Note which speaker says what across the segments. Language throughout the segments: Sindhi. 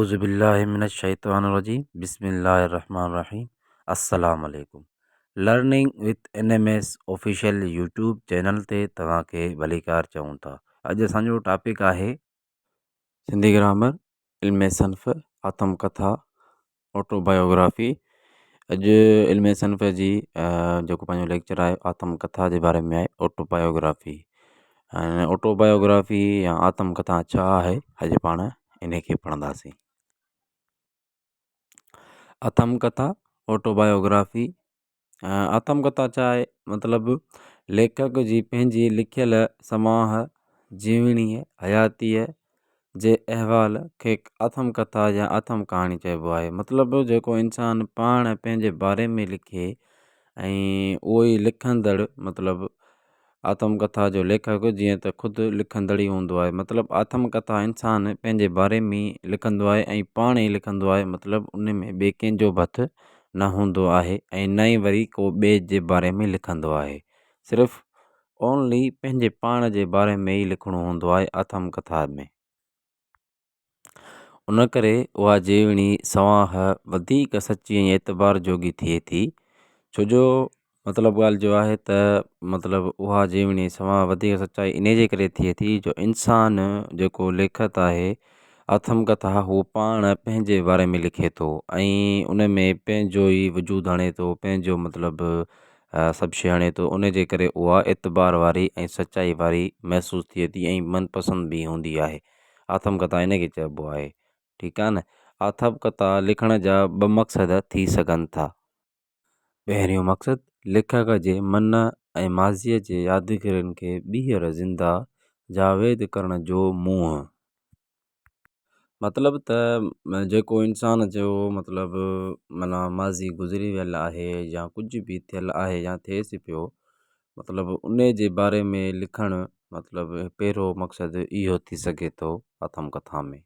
Speaker 1: اعوذ بالله من الشيطان الرجيم بسم الله الرحمن الرحيم السلام عليڪم learning with N M S official YouTube channel تي توهان کي ڀليڪار چئون ٿا. اڄ اسان جو ٽاپڪ آهي سنڌي گرامر، علم صنف، آتم ڪٿا، آٽو بايوگرافي. اڄ علم صنف جي جيڪو پنهنجو ليڪچر آهي آتم ڪٿا جي باري ۾ آهي، آٽو بايوگرافي ۽ آٽو بايوگرافي يا آتم ڪٿا ڇا آهي، اڄ پاڻ ان کي پڙهنداسين. آتم ڪٿا، آٽو بايوگرافي. آتم ڪٿا ڇا آهي؟ مطلب ليکڪ جي پنهنجي لکيل سوانح، جيوڻيء، حياتيء جي احوال کي آتم ڪٿا يا آتم ڪهاڻي چئبو آهي. مطلب جيڪو انسان پاڻ پنهنجي باري ۾ لکي ۽ اهو ئي لکندڙ مطلب آتم ڪٿا جو ليکڪ جيئن ته خود لکندڙ ئي هوندو آهي. مطلب آتم ڪٿا انسان پنهنجي باري ۾ لکندو آهي ۽ پاڻ ئي لکندو آهي. مطلب ان ۾ ٻئي ڪنهن جو به هٿ نه هوندو آهي ۽ نه ئي وري ڪو ٻئي جي باري ۾ لکندو آهي. صرف اونلي پنهنجي پاڻ جي باري ۾ ئي لکڻو هوندو آهي آتم ڪٿا ۾. ان ڪري اها جيوڻي سوانح وڌيڪ سچي ۽ اعتبار جوڳي ٿئي ٿي. ڇو جو مطلب ڳالهه جو آهي ته مطلب اها جيوڻي سوانح وڌيڪ سچائي انهي جي ڪري ٿئي ٿي جو انسان جيڪو ليکت آهي آتم ڪٿا هو پاڻ پنهنجي باري ۾ لکي ٿو ۽ ان ۾ پنهنجو ئي وجود آڻي ٿو، پنهنجو مطلب سڀ شيء آڻي ٿو، ان جي ڪري اها اعتبار واري ۽ سچائي واري محسوس ٿئي ٿي ۽ من پسند به هوندي آهي. آتم ڪٿا ان کي چئبو آهي. ٺيڪ آهي نه. آتم ڪٿا لکڻ جا ٻه مقصد ٿي سگهن ٿا. پهريون مقصد ليکڪ جي من ۽ ماضيء جي يادگيرين کي ٻيهر زنده جاويد ڪرڻ جو منهن. مطلب ته جيڪو انسان جو مطلب معنيٰ ماضي گذري ويل آهي يا ڪجهه به ٿيل آهي يا ٿئيس پيو مطلب ان جي باري ۾ لکڻ مطلب پهريون مقصد اهو ٿي سگهي ٿو آتم ڪٿا ۾.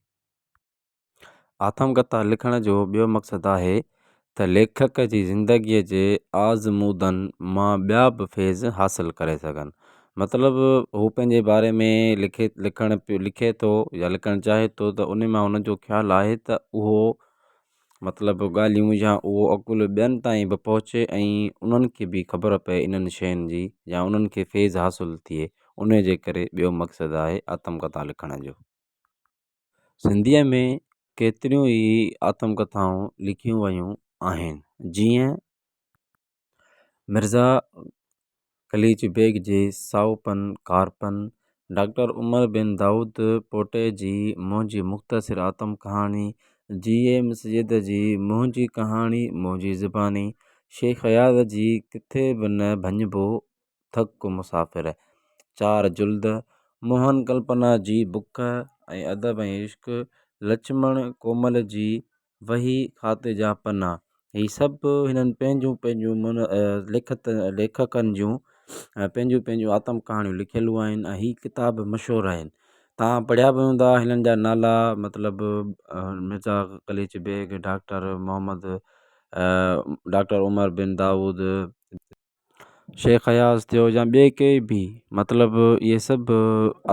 Speaker 1: آتم ڪٿا لکڻ جو ٻيو مقصد آهي ته ليکڪ جي زندگيء جي آزمودن مان ٻيا به فيض حاصل ڪري سگهن. مطلب هو پنهنجي باري ۾ لکي لکڻ پيو لکي ٿو يا لکڻ چاهي ٿو ته ان مان هن جو خيال آهي ته اهو مطلب ڳالهيون يا اهو عقل ٻين تائين به پهچي ۽ انهن کي به خبر پئي انهن شين جي يا انهن کي فيض حاصل ٿئي ان جي ڪري ٻيو مقصد آهي آتم ڪٿا لکڻ جو. سنڌيء ۾ ڪيتريون ئي آتم ڪٿائون لکيون ويون آهن، جيئن. مرزا قليچ بيگ جي سائو پن ڪارپن، ڊاڪٽر عمر بن دائود پوٽي جي منهنجي مختصر آتم ڪهاڻي، جي ايم سيد جي منهنجي ڪهاڻي منهنجي زباني، شيخ اياز جي ڪٿي به نه ڀڃبو ٿڪ مسافر، چار جلد، موهن ڪلپنا جي بک ۽ ادب ۽ عشق، لڇمڻ ڪومل جي وهي کاتي جا پنا، هي سڀ هنن پنهنجون پنهنجون لکت ليکڪن جون پنهنجون پنهنجون آتم ڪهاڻيون لکيل آهن ۽ هي ڪتاب مشهور آهن. توهان پڙهيا به هوندا هنن جا نالا مطلب مرزا قليچ بيگ، ڊاڪٽر محمد ڊاڪٽر عمر بن دائود، شيخ اياز ٿيو يا ٻئي ڪي به مطلب اهي سڀ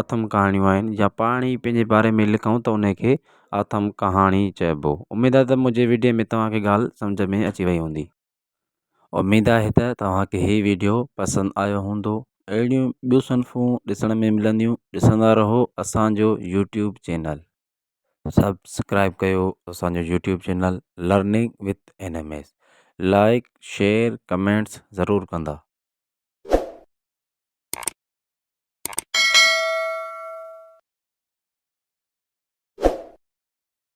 Speaker 1: آتم ڪهاڻيون آهن يا پاڻ ئي پنهنجي باري ۾ لکون ته ان کي آتم ڪهاڻي چئبو. اميد آهي ته منهنجي وڊيو ۾ توهان کي ڳالهه سمجهه ۾ اچي وئي هوندي. اميد آهي ته توهان کي هي وڊيو پسند آيو هوندو. اهڙيون ٻيون صنفون ڏسڻ ۾ ملنديون. ڏسندا رهو اسان جو يوٽيوب چينل. سبسڪرائب ڪيو اسان جو YouTube channel learning with N M S. Like share comments ضرور ڪندا.